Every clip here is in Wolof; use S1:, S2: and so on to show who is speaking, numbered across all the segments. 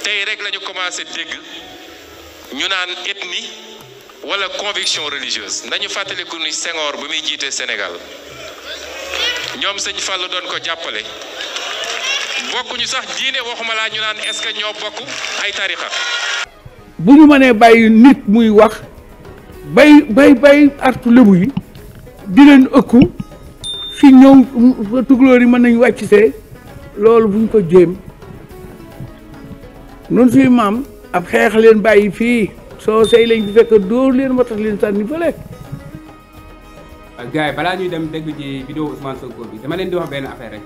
S1: tey rek lañu commencé dégg ñu naan ethnie wala conviction religieuse nañu fàttaliku ni Senghor bu muy jiite Sénégal ñoom sëñ Fallou doon ko jàppale bokkuñu sax diine waxuma laa ñu naan est-ce que ñoo bokk ay tarixa.
S2: bu ñu mënee bàyyi nit muy wax bay artu lébu yi di leen ëkku fi ñëw tukulóor yi mën nañu wàcc see loolu buñ ko jéem noonu suy maam ab xeex leen bàyyi fii soo sey lañ fi fekk dóor leen ma tax leen sànni fële.
S3: gars yi balaa ñuy dem dégg ci vidéo Ousmane Sonko bi dama leen di wax benn affaire rek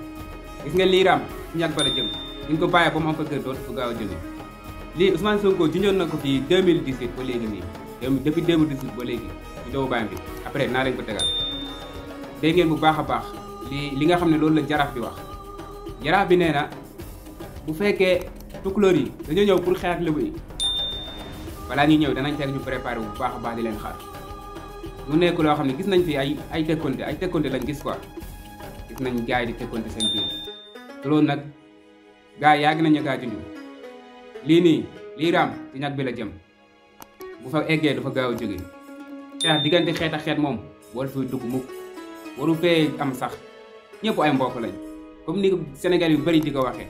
S3: gis nga lii raam ci ñàkk ba la jëm buñ ko bàyyee ba mu am fa kër dootu fu gaaw a jóge lii Ousmane Sonko junjoon na ko fii 2018 ba léegi nii depuis 2018 ba léegi vidéo baa bi après naa leen ko tegal dégg ngeen bu baax a baax li nga xam ne loolu la jaraaf bi wax jaraaf bi nee na bu fekkee tukulóor yi dañoo ñëw pour xeex lébu yi balaa ñuy ñëw danañ fekk ñu préparé bu baax a baax di leen xaar mu nekk loo xam ne gis nañ fi ay tekkonte lañ gis quoi gis nañ gars yi di tekkonte seen biir te loolu nag gars yi yàgg nañu gaa junj lii raam ci ñag bi la jëm bu fa eggee dafa gaaw a jóge xeex diggante xeet ak xeet moom waru fi dugg mukk waru fee am sax ñëpp ay mbokk lañ comme ni Sénégal yu bëri di ko waxee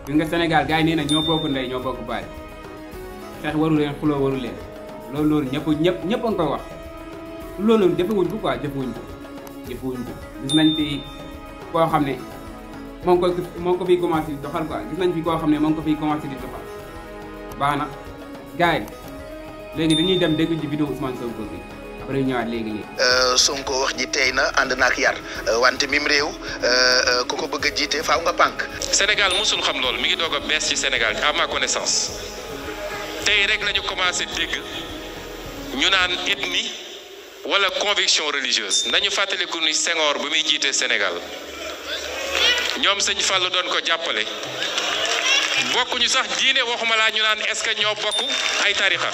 S3: gis nga Sénégal gars yi nee na ñoo bokk ndey ñoo bokk baay xeex waru leen xuloo waru leen loolu ñëpp a nga koy wax loolu jëfewuñ ko quoi jëfewuñ ko gis nañ fi koo xam ne moo ko fiy commencé di doxal quoi gis nañ fi koo xam ne moo ko fiy commencé di doxal baax na gars yi léegi dañuy dem dégg ci vidéo Ousmane Sonko bi après ñëwaat léegi.
S4: Sonko wax ji tey na ànd na ak yar wante mim réew ku ko bëgg a jiite faaw nga pànk.
S1: Sénégal mosul xam loolu mi ngi doog a bees ci Sénégal à ma connaissance tey rek lañu commencé dégg ñu naan ethnie wala conviction religieuse nañu fàttaliku ni Senghor bu muy jiite Sénégal ñoom sëñ Fallou doon ko jàppale bokkuñu sax diine waxuma laa ñu naan est-ce que ñoo bokk ay tarixa.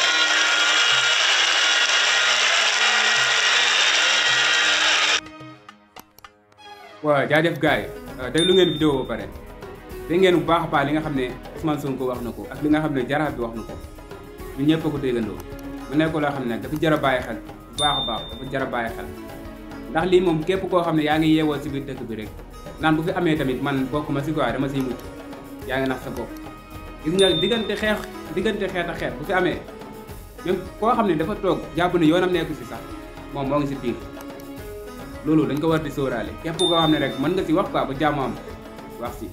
S3: waaw jaajëf gars yi déglu ngeen vidéo ba pare dégg ngeen bu baax a baax li nga xam ne Ousmane Sonko wax na ko ak li nga xam ne jaraaf bi wax na ko ñun ñëpp a ko déggandoo mu nekk loo xam ne nag dafa jar a bàyyi xel bu baax a baax dafa jar a bàyyi xel ndax lii moom képp koo xam ne yaa ngi yeewoo si biir dëkk bi rek naan bu fi amee tamit man bokk ma si quoi dama siy mucc yaa ngi nax sa bopp. gis nga diggante xeet ak xeet bu fi amee même koo xam ne dafa toog jàpp ne yoonam nekku si sax moom moo ngi si biir loolu dañ ko war di sóoraale képp koo xam ne rek mën nga si wax quoi ba jàmm am wax si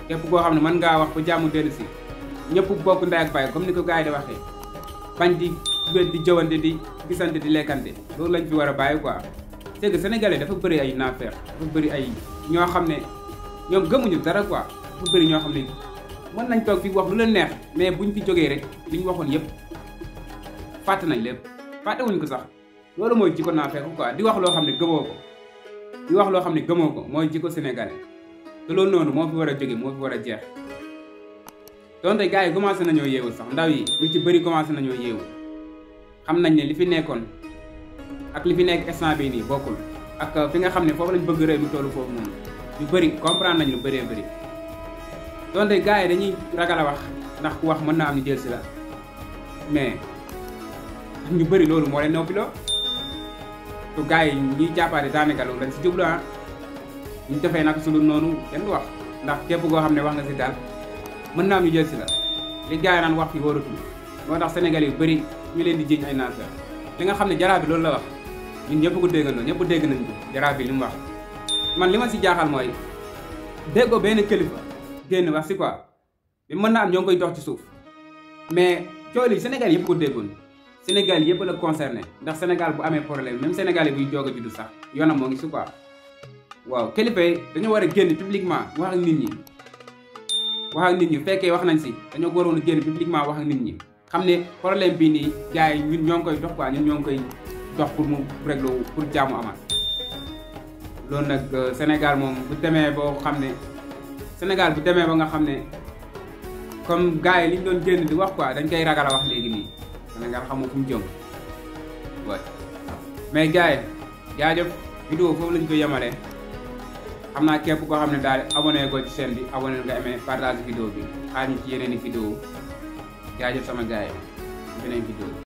S3: képp koo xam ne mën ngaa wax ba jàmm dellu si ñëpp bokk ndey ak baay comme ni ko gars yi di waxee bañ di jëwante di gisante di lekkante loolu lañ fi war a bàyyi quoi. c'est que sénégalais dafa bëri ay naafeex dafa bëri ay ñoo xam ne ñoom gëmuñu dara quoi dafa bëri ñoo xam ne mën nañ toog fi wax lu leen neex mais buñ fi jógee rek li ñu waxoon yëpp fàtte nañ lépp fàttewuñ ko sax loolu mooy jikko naafeex quoi di wax loo xam ne gëmoo ko di wax loo xam ne gëmoo ko mooy jikko sénégalais te loolu noonu moo fi war a jóge moo fi war a jeex donte gars yi commencé nañoo yeewu sax ndaw yi lu ci bëri commencé nañoo yeewu xam nañ ne li fi nekkoon ak li fi nekk instant bii nii bokkul ak fi nga xam ne foofu lañ bëgg réew mi tollu foofu noonu ñu bëri comprendre nañ lu bëree bëri donte gars yi dañuy ragal a wax ndax ku wax mën naa am ñu jël si la mais ñu bëri loolu moo leen noppiloo te gars yi ñuy jàppaate daanaka loolu lañ si jublu ah ñu defee nag su dul noonu kenn du wax ndax képp koo xam ne wax nga si daal mën naa am ñu jël si la li gars yi naan wax fi waratul moo tax Sénégal yu bëri ñu leen di jiiñ ay naafeq li nga xam ne jaraaf bi loolu la wax ñun ñëpp ko déggandoo ñëpp dégg nañ ko jaraaf bi li mu wax man li ma si jaaxal mooy déggoo benn kilifa génn wax si quoi bi mën naa am ñoo ngi koy dox ci suuf mais cool yi Sénégal yëpp ko déggoon Sénégal yëpp la concerné ndax Sénégal bu amee problème même Sénégal yi buy doog a juddu sax yoonam moo ngi si quoi waaw kilifa yi dañoo war a génn publiquement wax ak nit ñi fekkee wax nañ si dañoo waroon a génn publiquement wax ak nit ñi xam ne problème bii nii gars yi ñun ñoo ngi koy dox quoi ñun ñoo ngi koy dox pour mu régler pour jàmm amaat loolu nag Sénégal moom bu demee boo xam ne Sénégal bu demee ba nga xam ne comme gars yi li ñu doon génn di wax quoi dañ koy ragal a wax léegi nii Sénégal xamoo fu mu jëm waay mais gars yi jaajëf vidéo foofu lañ ko yemale xam naa képp koo xam ne daal abonné ko ci chaîne bi abonné nga amee partage vidéo bi xaar ñu ci yeneen i vidéo jaajëf sama gars yi beneen vidéo